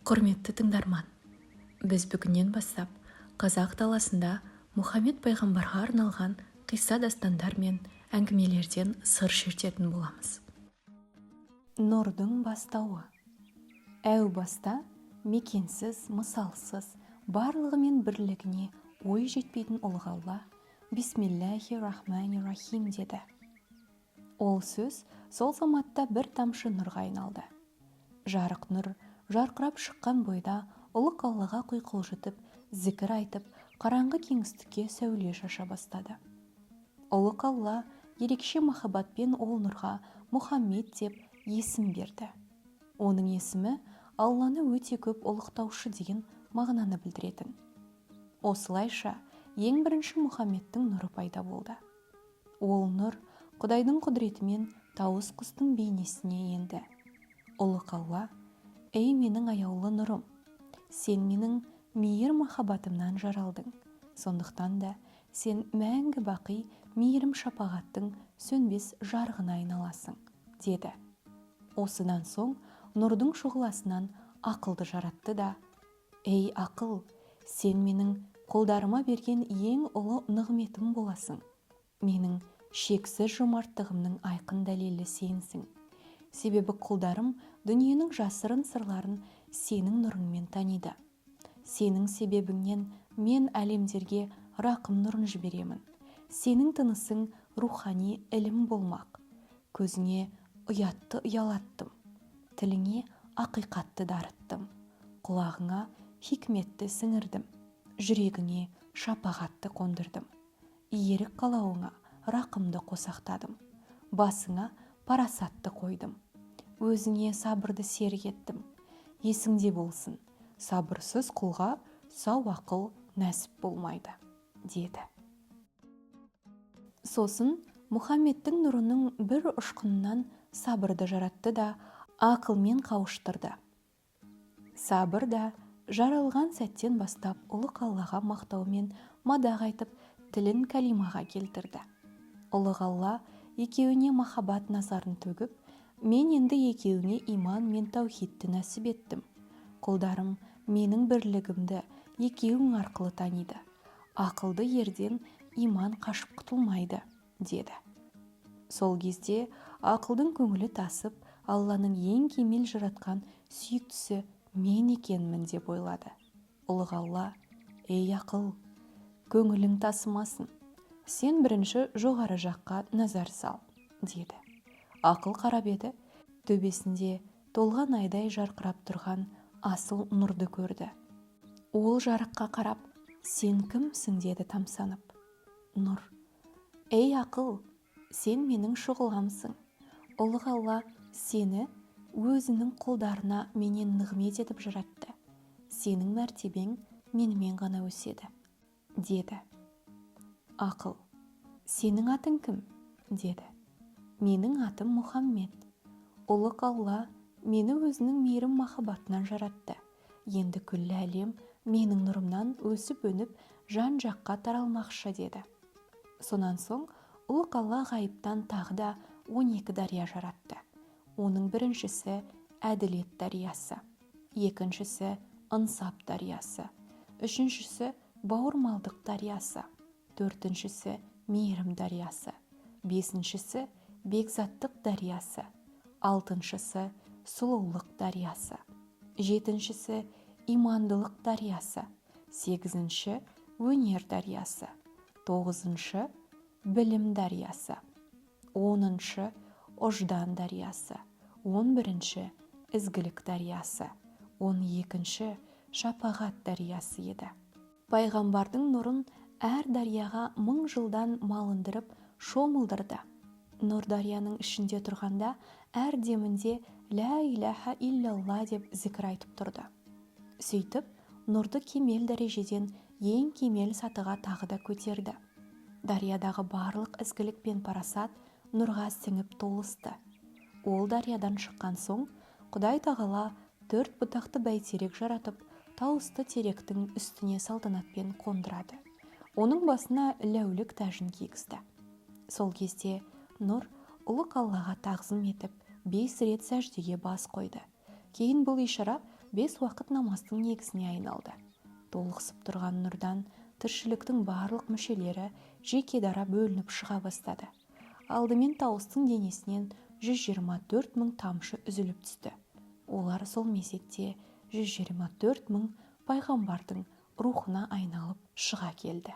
Құрметті тыңдарман, біз бүгіннен бастап қазақ даласында Мұхаммед пайғамбарға арналған қисса дастандар мен әңгімелерден сыр шертетін боламыз. Нұрдың бастауы. Әу баста мекенсіз, мысалсыз, барлығы мен бірлігіне ой жетпейтін ұлық Алла «Бисмиллахи рахмани рахим» деді. Ол сөз сол заматта бір тамшы нұрға айналды. Жарық нұр жарқырап шыққан бойда ұлық Аллаға құйқылжытып зікір айтып, қараңғы кеңістікке сәуле шаша бастады. Ұлық Алла ерекше махаббатпен ол нұрға Мұхаммед деп есім берді. Оның есімі Алланы өте көп ұлықтаушы деген мағынаны білдіретін. Осылайша, ең бірінші Мұхаммедтің нұры пайда болды. Ол нұр Құдайдың құдіретімен тауыс құстың бейнесіне енді. Ұлық Алла: «Ей, менің аяулы нұрым, сен менің мейір махаббатымнан жаралдың. Сондықтан да сен мәңгі бақи мейірім шапағаттың сөнбес жарығына айналасың», – деді. Осыдан соң нұрдың шұғыласынан ақылды жаратты да: «Ей, ақыл, сен менің қолдарыма берген ең ұлы нығметім боласың. Менің шексіз жомарттығымның айқын дәлелі сенсің. Себебі құлдарым дүниенің жасырын сырларын сенің нұрыңмен таниды. Сенің себебіңнен мен әлемдерге рақым нұрын жіберемін. Сенің тынысың рухани ілім болмақ. Көзіңе ұятты ұялаттым, тіліңе ақиқатты дарыттым, құлағыңа хикметті сіңірдім, жүрегіңе шапағатты қондырдым, ерік қалауыңа рақымды қосақтадым, басыңа парасатты қойдым, өзіңе сабырды серік еттім. Есіңде болсын, сабырсыз құлға сау ақыл нәсіп болмайды», – деді. Сосын Мұхаммедтің нұрының бір ұшқынынан сабырды жаратты да, ақылмен қауыштырды. Сабыр да жаралған сәттен бастап ұлық Аллаға мақтаумен мадақ айтып, тілін кәлимаға келтірді. Ұлық Алла екеуіне махаббат назарын төгіп: «Мен енді екеуіңе иман мен таухидті нәсіп еттім. Құлдарым менің бірлігімді екеуің арқылы таниды. Ақылды ерден иман қашып құтылмайды», – деді. Сол кезде ақылдың көңілі тасып, Алланың ең кемел жаратқан сүйіктісі мен екенмін деп ойлады. Ұлық Алла: «Ей, ақыл, көңілің тасымасын. Сен бірінші жоғары жаққа назар сал», – деді. Ақыл қарап еді, төбесінде толған айдай жарқырап тұрған асыл нұрды көрді. Ол жарыққа қарап: «Сен кімсің?» – деді тамсанып. Нұр: «Ей, ақыл, сен менің шұғыламсың. Ұлық Алла сені өзінің құлдарына менен нығмет етіп жаратты. Сенің мәртебең менімен ғана өседі», – деді. Ақыл: «Сенің атың кім?» – деді. «Менің атым Мұхаммед. Ұлық Алла мені өзінің мейірім махаббатынан жаратты. Енді күллі әлем менің нұрымнан өсіп өніп, жан жаққа таралмақшы», – деді. Сонан соң ұлық Алла ғайыптан тағы да 12 дария жаратты. Оның біріншісі – әділет дариясы, екіншісі – ынсап дариясы, үшіншісі – бауырмалдық дариясы, төртіншісі – мейірім дариясы, бесіншісі – бекзаттық дариясы, алтыншысы – сұлулық дариясы, жетіншісі – имандылық дариясы, сегізінші – өнер дариясы, тоғызыншы – білім дариясы, 10-шы ұждан дариясы, 11-ші ізгілік дариясы, 12-ші шапағат дариясы еді. Пайғамбардың нұрын әр дарияға 1000 жылдан малындырып шомылдырды. Нұр дарияның ішінде тұрғанда, әр демінде «Лә иләһә иллалла» деп зікір айтып тұрды. Сөйтіп, нұрды кемел дәрежеден ең кемел сатыға тағы да көтерді. Дариядағы барлық ізгілік пен парасат нұрға сіңіп толысты. Ол дариядан шыққан соң, Құдай тағала төрт бұтақты бәйтерек жаратып, тауысты теректің үстіне салтанатпен қондырады. Оның басына ләулік тәжін кигізді. Сол кезде нұр ұлық Аллаға тағзым етіп, 5 рет сәждеге бас қойды. Кейін бұл ишара Бес уақыт намаздың негізіне айналды. Толықсып тұрған нұрдан тіршіліктің барлық мүшелері жеке дара бөлініп шыға бастады. Алдымен Тауыстың денесінен 124 мың тамшы үзіліп түсті. Олар сол мезетте 124 мың пайғамбардың рухына айналып шыға келді.